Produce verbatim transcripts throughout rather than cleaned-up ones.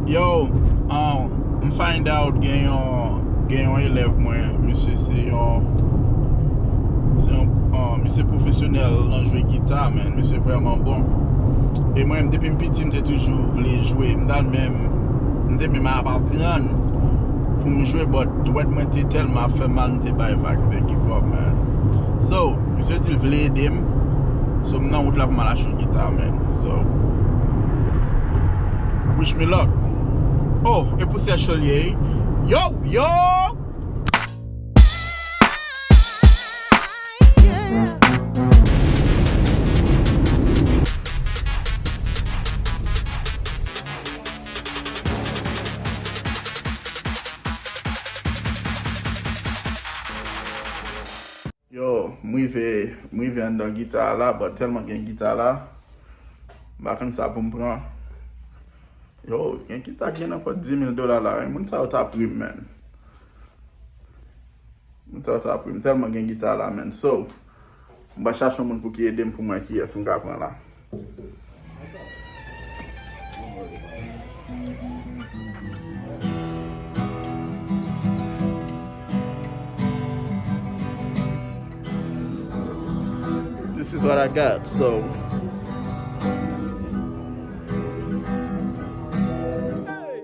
Yo, um, m find out gen yon, gen yon elèv mwen, misye se yon, se yon, um, misye pwofesyonèl nan jwe gita, man, misye vrèman bon. E mwen, depi m piti, m te toujou vle jwe, m t al menm, m te menm ap aprann pou m jwe, but dwèt mwen te tèlman ap fè mal, m te bay vag, m te give up, man. So, misye di l vle ede m, so m nan wout la pou m al achte yon gita, man. So, wish me luck. Oh, e pousyè cho l ye, wi. Yo, yo! Yo, m rive, m rive anndan gita a la, but tèlman gen gita la, m pa konn sa pou m pran. Yo, gen gita ki gen nan pòt dis mil dola la, wi. Moun sa yo t ap ri m, man. Moun sa yo t ap ri m, tèlman gen gita la, man. So, m pral chache yon moun pou ki ede m pou m wè kiyès m ka pran la. This is what I got, so. Hey!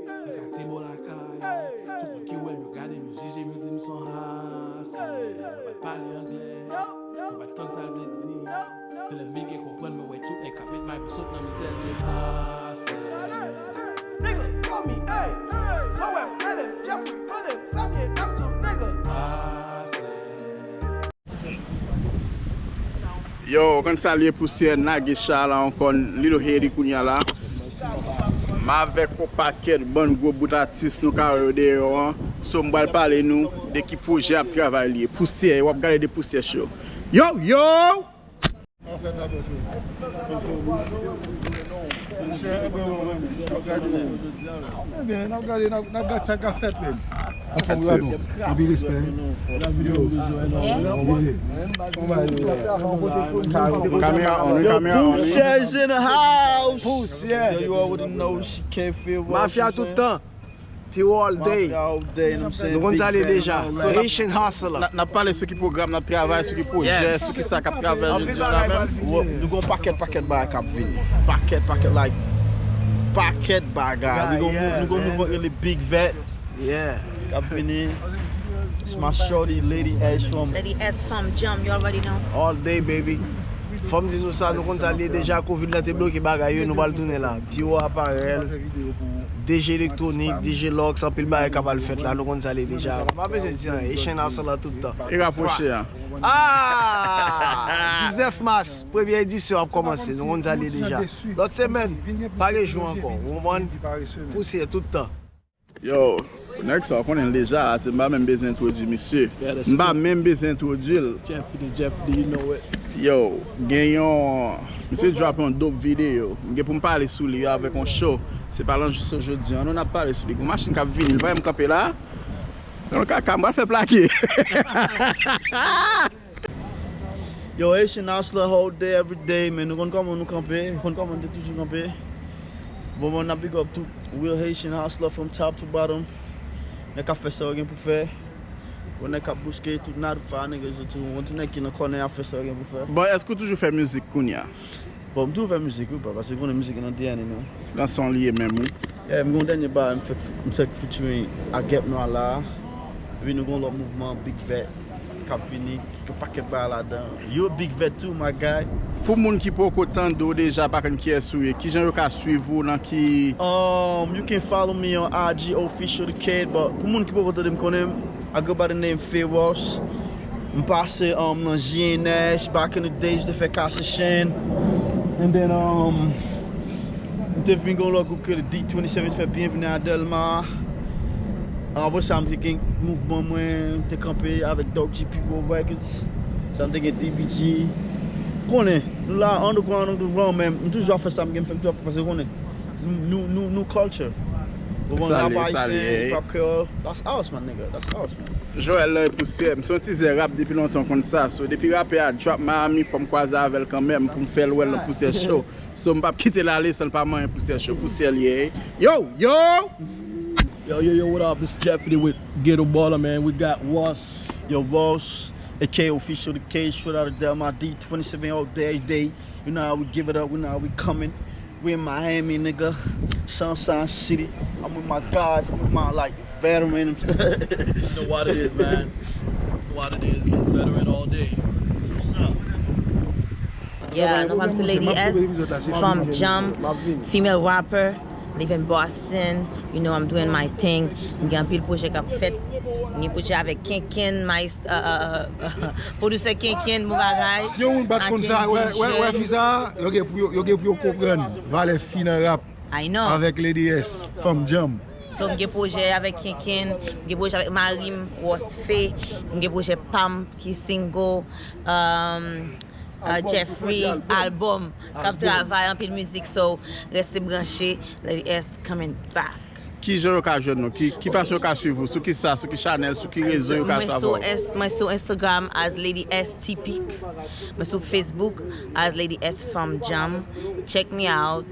Tout moun ki wè m, yo gade m, yo jije m, yo di m se yon haslè. Mwen pa t pale anglè, mwen pa t konn sa l vle di. Se lè m vin gen konprann, mwen wè tout nèg k ap met may pou sot nan mizè, se haslè. Nigga, call me, hey, hey. Mwen wè m, rele m, Jeffrey, mande m, sa m ye, m ap di w, nigga. Haslè. Yo, w konn sa l ye, pousyè, Nagecha la ankò, Little Haiti kounye a la. M avèk yon pakèt bann gwo bout atis nou ka wè yo deyò an. So, m pral pale nou de ki pwojè ap travay li ye. Pousyè, w ap gade de pousyè cho. Yo, yo! Ebyen, n ap gade, n ap, n ap gade sa k ap fèt, menm. Anfòm, bravo. Anpil respè. Yo. Kamera on, wi, kamera on, wi. Pousyè is in the house. Pousyè. You already know she can't feel what Mafya tout tan. P O all day. Mafya all day, you know what I'm saying? Nou konn sa l ye deja. So, Haitian Hustler. N ap pale sou ki pwogram n ap travay, sou ki pwojè, sou ki sa k ap travay jodi a la menm. Nou gon pakèt, pakèt bagay k ap vini. Pakèt, pakèt, like, pakèt bagay. We gon, nou gon mouvman k rele Big Vet. Yeah. K ap vini. It's my shorty, Lady S from Lady S from Jam, you already know. All day, baby. Fò m di nou sa, nou konn sa l ye deja, covid la te bloke bagay yo, nou pral tounen la. P O Apparel, D J Elektronik, D J Lux, anpil bagay k ap al fèt la, nou konn sa l ye deja. M pa bezwen di anyen, Haitian Hustler tout tan. E rapwoche a. Ah! Diznèf mas, premye edisyon ap kòmanse, nou konn sa l ye deja. Lòt semèn, pa gen jou ankò, ou konprann? Pousyè tout tan. Yo, nèg sa, w konnen l deja, se m pa menm bezwen entwodui misye. M pa menm bezwen entwodui l. Jeff the, Jeff the, you know it. Yo, gen yon, misye drop yon dope videyo. M gen pou m pale sou li avèk yon show. Se pa nan show jodi an non, n ap pale sou li. Gon machin k ap vini, li pa janm kanpe la. Yon kaka, m pral fè plake. Yo, Haitian Hustler all day, every day, man. Nou konn kòman nou kanpe, nou konn kòman nou te toujou kanpe. Bon, bon, n ap big up tout real Haitian Hustler from top to bottom. Nèg k ap fè sa yo gen pou fè. Bon, nèg k ap bouske tout nadfa, nèg yo tou. Bon, tout nèg ki nan kònè ap fè sa yo gen pou fè. Bon, èske w toujou fè mizik kounye a? Bon, m toujou fè mizik, wi, pa, paske konnen mizik nan D N A nou. Nan son li ye menm, wi. Yeah, m gen yon dènye bagay m fèk, m fèk featuring ak Gèp Nwa la. Epi nou gen yon lòt mouvman, Big Vet, k ap vini, ki gen pakèt bagay ladan. You a Big Vet too, my guy. Pou moun ki poko tande w deja, pa konn kiyès ou ye, kijan yo ka swiv ou nan ki Um, you can follow me on I G official the kid, but pou moun ki poko tande m konnen m, I go by the name Feroz. M pase, um, nan G N S, back in the days, te fè Kase Chen. And then, um, m te vin gen yon lòt gwoup ki rele D twenty-seven, te fè Bienvenue à Delma. Apre sa, m te gen mouvman mwen, m te kanpe avèk Doc G P World Records. Sa m te gen D B G. Konnen, nou la, underground, underground, men m toujou ap fè sa m gen, m fè m toujou ap fè, paske konnen, nou, nou, nou, nou culture. Ou konn rap ayisyen, hip hop kreyòl. That's ours, my nigga. That's ours, man. Joel lan e Pousyè, m se yon tizè rap depi lontan, w konn sa. So, depi rapè a drop Miami, fò m kwaze avè l kanmenm pou m fè l wè l nan Pousyè Show. So, m p ap kite l ale san l pa manyen Pousyè Show. Pousyè l ye. Yo, yo! Yo, yo, yo, what up? This is Jeffy with Ghetto Baller, man. We got Ross, yo, Ross, A K A Official, the K, straight out of Del Mar D, twenty-seven all day, day. You know how we give it up, you know how we coming. We in Miami, nigga. Sunshine City. I'm with my guys, I'm with my, like, veteran. You know what it is, man. You know what it is. Veteran all day. Yeah, nou pa m se Lady S, fanm djanm, female rapper, live in Boston, you know I'm doing my thing. M gen anpil pwojè k ap fèt. M gen pwojè avèk Kenken, Maestro, uh, uh, uh, Producer Kenken, bon bagay. Si yon moun pa t konn sa, wè, wè, wè fi sa, yo gen pou yo, yo gen pou yo konprann valè fi nan rap I know. Avèk Lady S, fanm djanm. So m gen pwojè avèk Kenken, m gen pwojè avèk mari m, Ross Fe, m gen pwojè pa m ki single, um, uh, Jeffrey, album, k ap travay anpil mizik, so rete branche, Lady S coming back. Kijan yo ka jwenn nou? Ki, ki fason yo ka swiv ou? Sou ki sa? Sou ki chanèl? Sou ki rezo yo ka Mwen sava sou, w? Inst- mwen sou Instagram as Lady S Tipic. Mwen sou Facebook as Lady S Fanm Djanm. Check me out.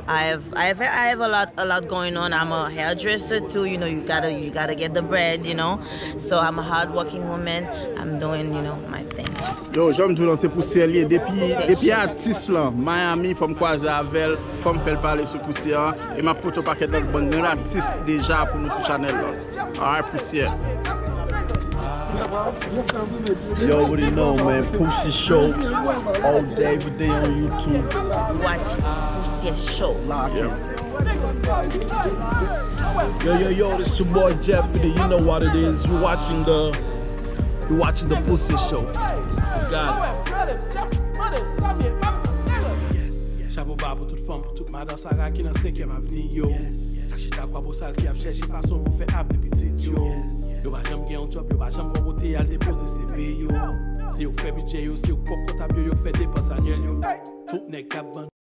I have I have I have a lot a lot going on. I'm a hairdresser too. You know, you gotta you gotta get the bread. You know, so I'm a hardworking woman. I'm doing you know my thing. Yo, jan m di w lan, se Pousyè l ye. Depi, depi atis lan, Miami, fò m kwaze avè l, fò m fè l pale sou Pousyè an, e m ap pote yon pakèt lòt bann grann atis deja pou nou sou chanèl lan. Alright, Pousyè. You already know, man. Pousyè Show all day, every day on YouTube. Watch Pousyè Show. Yo, yo, yo, this your boy Jeff. You know what it is. You watching the, you watching the Pousyè Show. You got it. Chapo ba pou tout fanm, pou tout madan Sara ki nan senkyèm avni yo. Sa chita kwa bosal ki ap chèche fason pou fè avni pitit yo. Yo pa janm gen yon djòb, yo pa janm gon kote al depoze C V yo. Se yo k fè bidjè yo, se yo k pwòp kontab yo, yo k fè depans anyèl yo. Tout nèg k ap vann